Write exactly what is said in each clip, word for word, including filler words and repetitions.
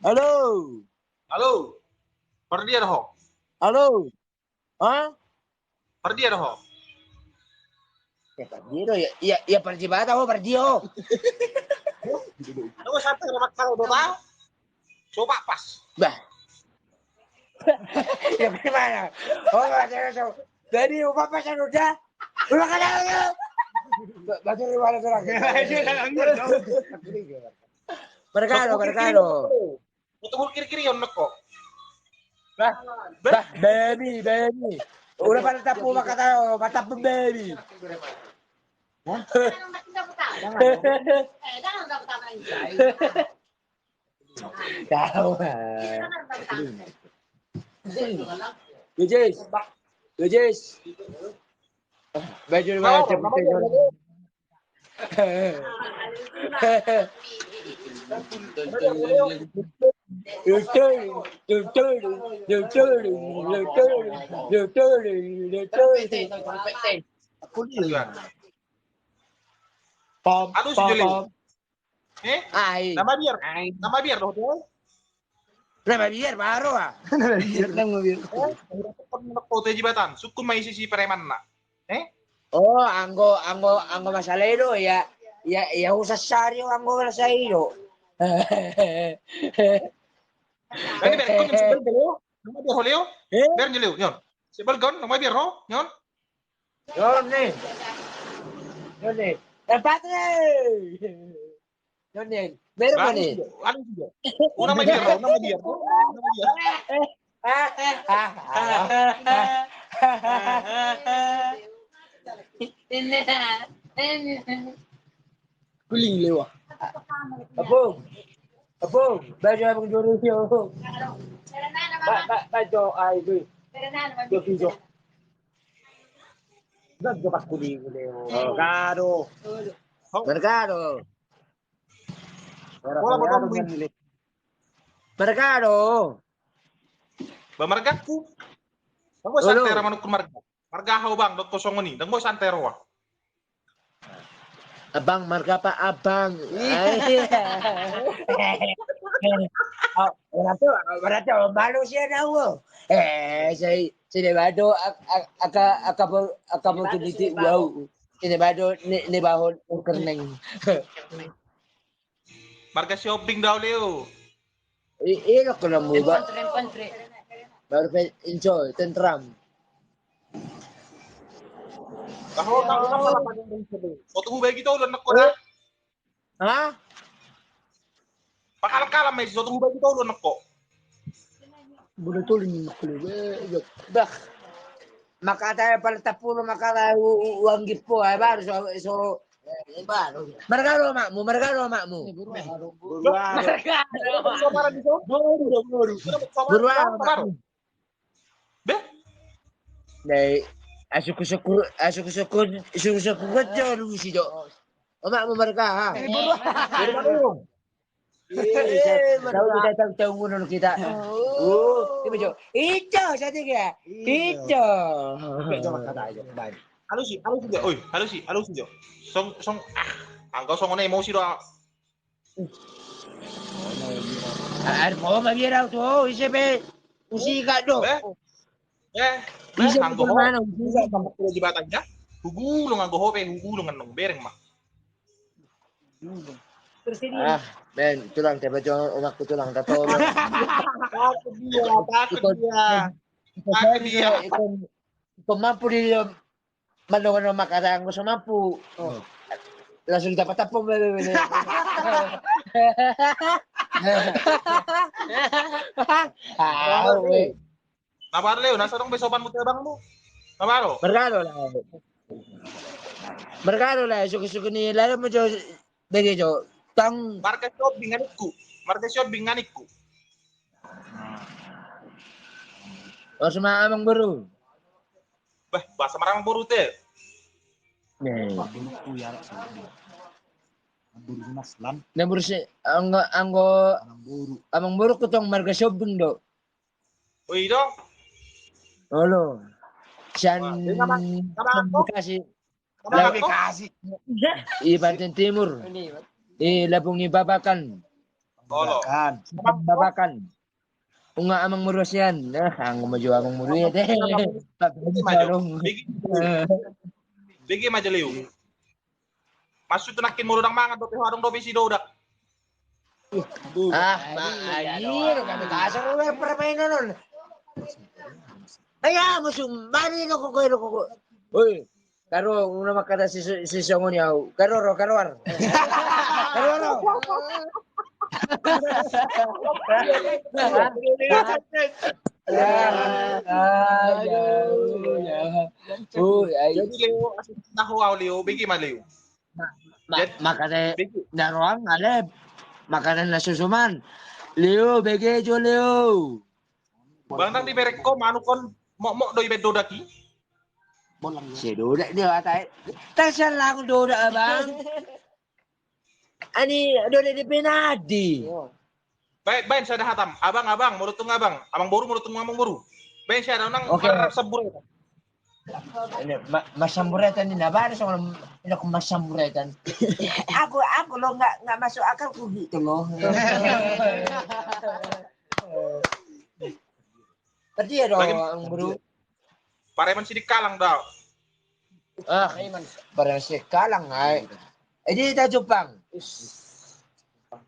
Halo. Halo. Pardia do ho? Halo. Ha? Pardia do ho? Ya, pardia do, ya, ya, ya, pardia bata ho, pardia ho. Lu santai, rapat kalau do tau. Coba pas. Bah. Ya, bagaimana? Oh, ada, ada. Jadi, upa pas, ada. Ulang, ada, ada. Ba-, batu di mana, Tulang? Mercado, mercado. Foto hul kiri-kiri, on nengko. Bah, bah, babi, babi. Udah pada tapu, maka tahu, mata babi. Hah? Tahu. Gejis. Gejis. Baju di mana? Pom, aduh, si pom, Juli. Pom. Eh? Ai. Nama biar. Ai. Nama biar dohot ho? Nama biar baru ah. Nama biar, nama biar. Eh, kota Jibatan. Sukun ma isi si preman na. Eh? Oh, anggo, anggo, anggo masalah i do, ya, ya, ya, usah sari, anggo masalah i do. Tadi berekon yang sebel, Leo. Nama biar ho, Leo. Eh? Biar, Leo, nyon. Sebel, Gon, nama biar ho, nyon. Nyon, nih. Nyon, nih. Tempat, nih. Nyon, nih. Beru, nih. Anu juga. Una ma biar, una ma biar. Una ma biar. Ini, ini. Kuling lewa. Abang. Abang, baca abang juru yo. Ba, ba, baca ai, Bu. Yo, video. Gak, gak pas kuling lewa. Mercado. Mercado. Mercado. Ba margaku. Kamu santai ra manungkun marga. Marga aha, Bang, dok kosong ni. Dang mau santai roa. Abang, marga apa, Abang? Oh, berarti, berarti, oh, malu sih ada, wo. Eh, saya, saya bado, ak-, ak-, aka, aka, aka mau tuh titik, wow. Ini bado, ni, ni bahon, oh, kerneng. Marga Sihombing do au, Leo. I, i, lo kalau mau, Bang. Baru pe enjoy, tentram. Tahu, tahu, tahu, tahu. Foto hubagi tolu nengko da. Hah? Pakalam-kalam, Messi, foto hubagi tolu nengko. Boleh tolu nengko, eh, bah. Maka ada yang paling tapulu, maka ada u-, u-, uang gipo, eh, baru so, so, Mercado omakmu, mercado omakmu. Mercado. Mercado. Boru, boru. Mercado omakmu. Be? Dai, asuku-suku, asuku-suku, suku-suku kerja lu si jo. Omakmu mereka, ha? Eh, boru. Boru. Eh, tahu, tahu, tahu, tahu, ngono kita. Oh. Oh, ini, Jo. Ijo, satu ya. Ijo. Ijo. Ijo, makata, Ijo. Baik. Halusi, halusi, Jo. Oi, halusi, halusi, Jo. Song, song, ah, anggo songon emosi do. Ar, mau ma biar au tu, ise pe. Usi kak do. Eh? Eh, ise pe anggo ho. Mana, usi kak. Sampai di batang, ya. Hugulung anggo ho pe, hugulung anong bereng ma. Ah, men, Tulang, tiap jam omakku, Tulang, tak tahu. Takut dia, takut dia. Takut dia. Ikon, ikon mampu di dia, mandongan omak ada anggo so mampu. Oh. Langsung dapat apa, be, be, be. Ah, weh. Na baru, Leo, na so adong be sopanmu tu abangmu. Na baru. Mercado lah. Mercado lah, suku-suku ni, lalu mau jo, bege jo. Tang. Marga Sihombing anakku. Marga Sihombing anakku. Bahasa ma amang boru. Bah, bahasa ma amang boru te. Nih. Boruku ya, boru Mas Lam. Nah, boru si, anggo, anggo, amang boru. Amang boru ku tong marga Sihombing do. Oh, i do? Olo. Sian, wah, dia nama, nama sian aku? Bekasi. Nama aku? Bekasi. I Banten Timur. Ini, Bang. I Labuan Babakan. Olo. Babakan. Babakan. Nunga amang boru sian. Nah, anggo ma jo amang boru i ate. Bege ma jo. Bege ma jo Leo. Maksud tu nangkin molo ndang mangan dope ho, adong dope si dodak. Ah, ma, anjir, kami kasar, permainan on. Ayo, musuh, mari lo koko, lo koko. Oi, karo, una mangkata si, si songon i au. Karo ro, karo ar. Karo ro. Ya, ah, ya, ya. Oh, ya. Jadi Leo, asal tahu au Leo, bege ma Leo. Ma-, ma-, jadi, makana bege. Daroang, Alep. Makana na susuman. Leo, bege jo Leo. Bang, nang di merek ko, manuk on, mok-mok do ibaen dodak i. Bolang, ya. Si dodak dia, atai. Tasian lang dodak, Abang. Ani, dodak di penadi. Baen, baen sada hata ma. Abang, abang, molo tung abang. Amang boru, molo tung amang boru. Baen sada, nang. Oke. Mar-, samburetan. Ini, ma-, marsamburetan ini, na baru songon, ini aku marsamburetan. Aku, aku lo nggak, nggak masuk akalku gitu lo. Berarti ya dong, bagaimana? Bang Bro. Pareman sidik kalang do. Ah, pareman sidik kalang, ai. Jadi, ta jumpang.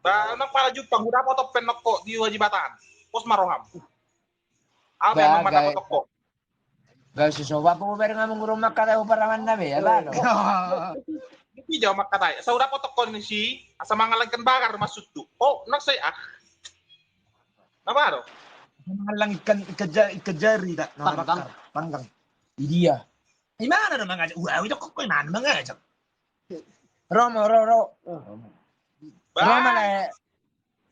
Ba, nang pala jumpang, hudapot on pe nokko di Jibatan. Pos ma roham. Au pe nang mandapot nokko. Gak suso, apa mau bareng amang boru mangkatai pareman na be, ya, ba, lo. Di jo mangkatai. Asa hudapot nokko ni si, asa mangallang ikan bakar maksudhu. Oh, nang sai, ah. Na ba do? Mangallang ikan, ikan ja-, ikan jari, dak? Na panggang. Panggang. Idia. Imana do mangajak? Wah, itu kok imana mangajak? Ro ma, ro, ro. Ro ma le.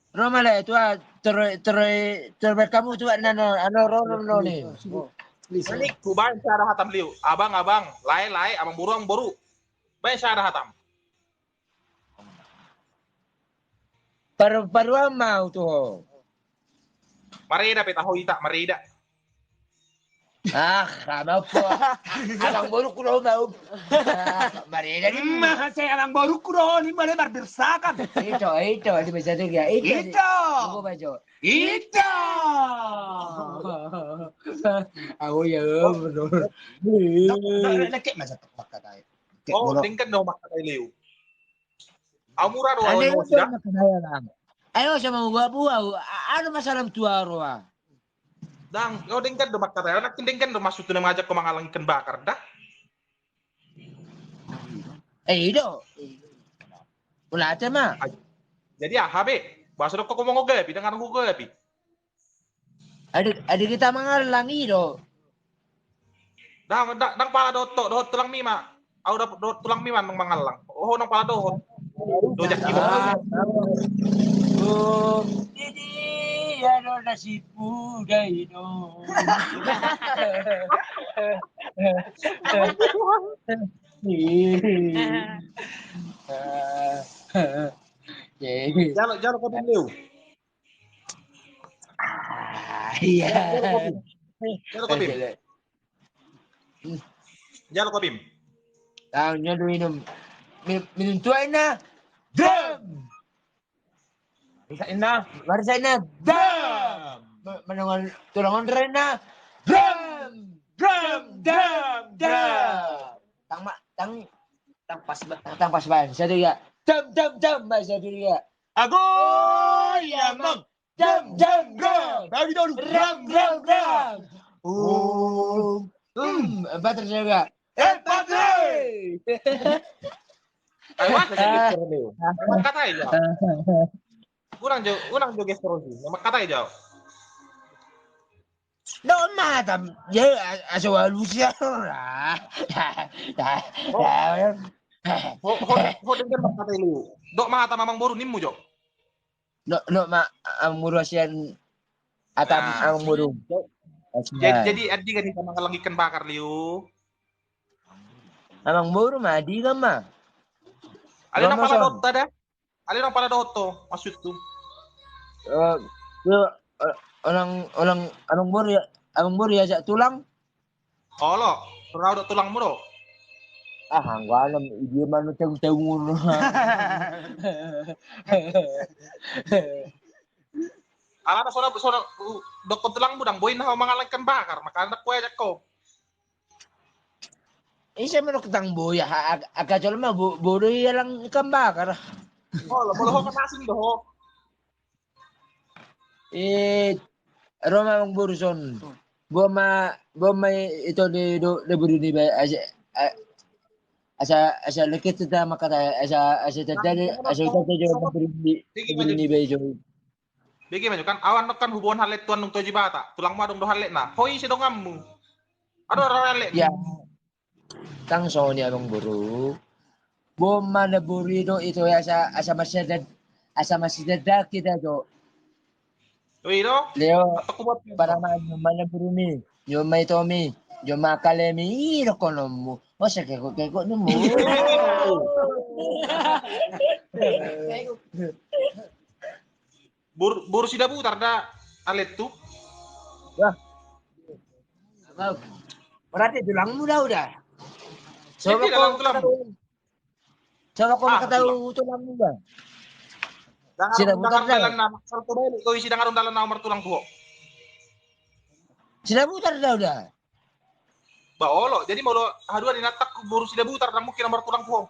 Ro ma le, tu a, ter-, ter-, terbaik kamu tu, na, no, ano, ro, ro, ro, ni. Ini ku baen sada hata ma Leo. Abang, abang, lae, lae, amang boru, amang boru. Baen sada hata ma. Paru-, paruan ma au tu ho. Mareda pe taho ita, mareda. Ah, rama po. Amang boru ku do ho mau. Ah, mareda ni. Ma, sai amang boru ku do ho ni, male marbersakan. Ito, ito, di masa tu ya. Ito. Ito. Aku baca. Ito. Aku ya, benar. Nak, nak, nak, masa tu mangkatai. Oh, denggan do mangkatai Leo. Au mura do, au emosi da. Ayo sama gua buah, anu masalah tua roa. Dang, kau denggan do mangkatai, anak denggan do maksudhu na mangajak ko mangallang ikan bakar da. Eh, ido. Ulah aja ma. Jadi aha be? Bahasa do ko ngomong gabi, dengan aku gabi. Adi, adi kita mangallang i do. Dang, dang, dang pala dohot, dohot tulangmi ma. Au dapot dohot tulangmi ma nang mangallang. Oh, nang pala dohot. Dojak i do. Oh, jadi ya do nasib uda i do. Jalo, jalo kopi Leo. Ah, iya. Jalo kopi. Jalo kopi. Jalo kopi. Tahu nyodo minum. Minum, minum tua ina. Dam. Bisa ina. Marisa ina. Dam. Menongon tulangon rena. Dam. Dam, dam, dam. Tang ma, tang. Tang pas ba, tang pas ba. Satu ya. Dam, dam, dam. Satu ya. Ago ya mang. Jam, jam, ram. Bagi dulu. Ram, ram, ram. Um, hmm, empat terjaga. Empat, hei. Ayo, masa jadi seru nih. Mangkatai jo. Unang jo, unang jo gestur sih. Mangkatai jo. Dok mata, ya, asa walu siar. Ho, ho, ho, denggan mangkatai Leo. Dok mata amang boru nimmu jo. Dok, dok ma, amang boru sian atam, amang boru. Jadi, jadi adigan hita mangallang ikan bakar Leo. Amang boru ma adigan ma. Ale nang pala dohot da. Ale nang pala dohot ho, maksudhu. Eh, yo, eh, orang, orang, amang boru ya, amang boru ya jak tulang. Olo, rau dok tulangmu do. Ah, anggo anom, dia manu teng-teng. Alana songon, songon, uh, dokkon tulangmu ndang boi na ho mangallang ikan bakar, makana ndang huajak ho. Ise ma dokkon ndang boi, aha, ag-, angka jolma bo-, bodo i allang ikan bakar. Olo, molo ho kan asing do ho. Eh, ro ma amangboru son. Boan ma, boan ma ito di do, di boru niba, asa, a-, asa, asa leket ta mangkatai, asa, asa tanda, asa tanda jo na boru ni, boru niba jo. Bege ma jo kan, ahu annon kan huboan hallet tu Andung Toji Bata, tulangmu adong do halletna. Ho ise donganmu? Adong do hallet. Ya. Ndang songon i amangboru. Boan ma na boru i do ito asa, asa marsida-, asa marsidadaki hita jo. Oi do? Leo, panaman, nyoman na boru mi, nyoman ito mi, nyoman kale mi, i do kononmu. Masa kekok-kekok ni mu. Boru, boru Sidabutar da, hallet tu. Wah. Berarti tulangmu da udah. Coba kau tulangmu. Coba kau kata tulangmu da. Sidabutar da. Kau isi ndang adong dalan na martulang tu ho. Sidabutar da udah. Ba olo, jadi molo haduan ni natakku boru Sidabutar ndang mungkin na martulang tu ho.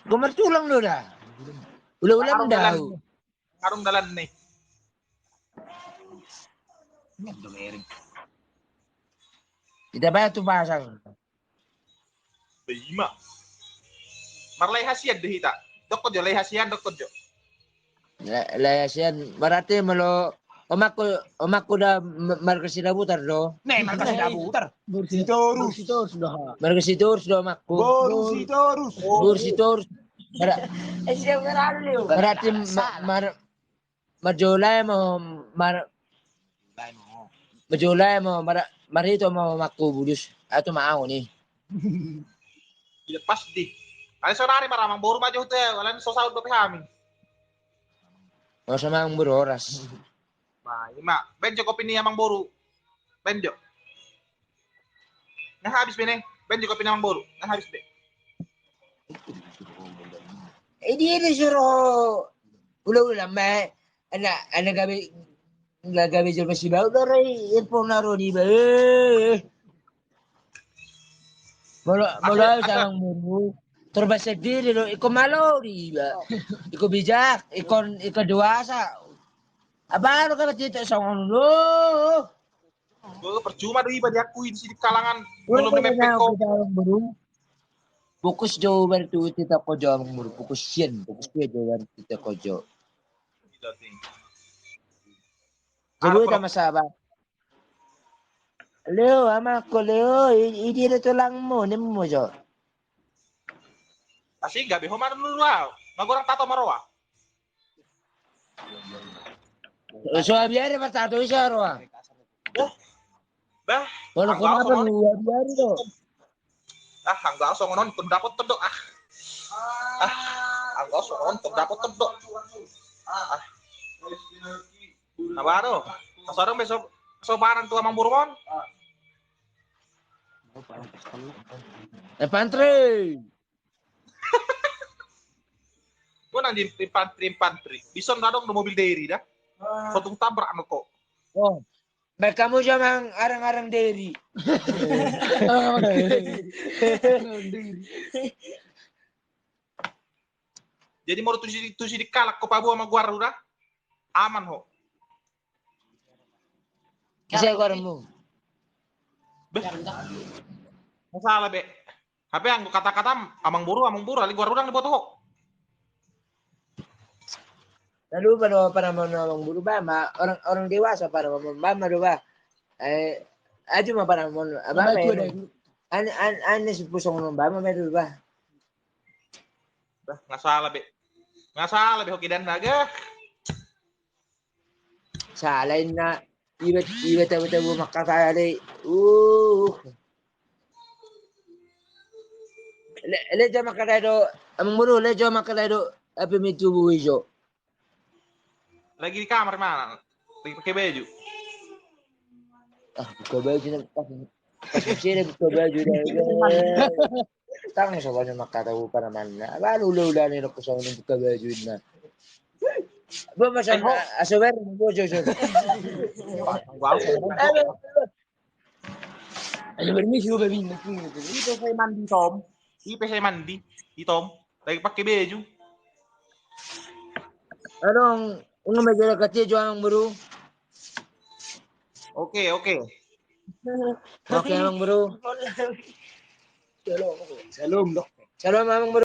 Gua martulang do da. Ula-ula ndang adong dalan, ndang adong dalan ni. Ita bayar tu pasang. Ima. Marlai hasian do hita. Dokkon jo, lai hasian, dokkon jo. La-, lai hasian, berarti molo omakku, omakku da m-, marga Sidabutar do. Ne, marga Sidabutar. Boru Sitorus. Boru Sitorus do. Marga Sitorus do omakku. Boru Sitorus. Boru Sitorus. Bara-, eh, Sidabutar anu. Berarti ma-, mar-, marjolai ma ho, mar-, marjolai ma ho, mar-, marhite ma ho omakku bulus. Atu ma ahu ni. Iya pasti. Alai sonari ma amangboru ma jo tu, alai so saut dope hami. Horas ma amangboru, horas. Ba, ima. Baen jo kopi ni amangboru. Baen jo. Nga habis be ne. Baen jo kopi ni amangboru. Nga habis be. Eh, dia ni suruh ula-ula ma. Anak, anak gabe, gabe jolma sibaut do ro i, earphone na ro di ba. Eh. Molo, molo au sa amangboru. Torban sendiri do, iko malo di ba. Iko bijak, iko, iko dewasa. Apa lo kata cita songon lo. Bo, percuma do iba diakui di sini kalangan. Belum di mepet ko. Fokus jo berarti tu toko jo amangboru, fokus sian, fokus sian jo berarti tu toko jo. Jadi udah masa ba. Leo, amangku Leo, i-, i dia do tulangmu, nimmu jo. Asing gabe ho marlulu au. Magorang tato maroa. So abiari martato i sa roa. Bah. Bah. Wala ko apa lu abiari do. Ah, anggo songon on tong dapot tong do. Ah. Ah, anggo songon on tong dapot tong do. Ah. Apa do? Asarung be so, so barang tu amangboru on. Eh, pantri. Gua nang di, di pantri, pantri. Dison adong do mobil Deri da. Sotung tabrak anu ko. Oh. Baik kamu jo amang arang-arang Deri. Jadi molo tusi, tusi di kalak ko paboa ma goar uda. Aman ho. Ise goarmu? Beh. Masalah be. Hape anggo kata-kata amangboru, amangboru, alai goar uda ndang diboto ho. Lalu pada panaman amangboru ba ma orang, orang dewasa pada panaman ba ma do ba. Eh, aju ma panaman apa ma. Ane, ane, ane si pusong non ba ma do ba. Bah, nga salah be. Nga salah be ho kidan naga. Salah inna. Iba, iba tabu-tabu mangkatai. Uh. Le, le jo mangkatai do. Amangboru, le jo mangkatai do. Apa mi tubu ijo. Lagi di kamar mana? Lagi pakai baju. Ah, buka baju na. Pas, pas sini buka baju dah. Tang soalnya mangkatai panamanna. Lalu ulah-ulah ni rokok sama buka baju na. Bo, mas, aso ber, bo, jo, jo. Aso ber, misi, bo, babi. Ipe sai mandi, Tom? Ipe sai mandi, i Tom? Lagi pakai baju. Adong, ungu meja dekat dia, jo, amang boru. Oke, oke. Oke, amang boru. Shalom, dok. Shalom, amang boru.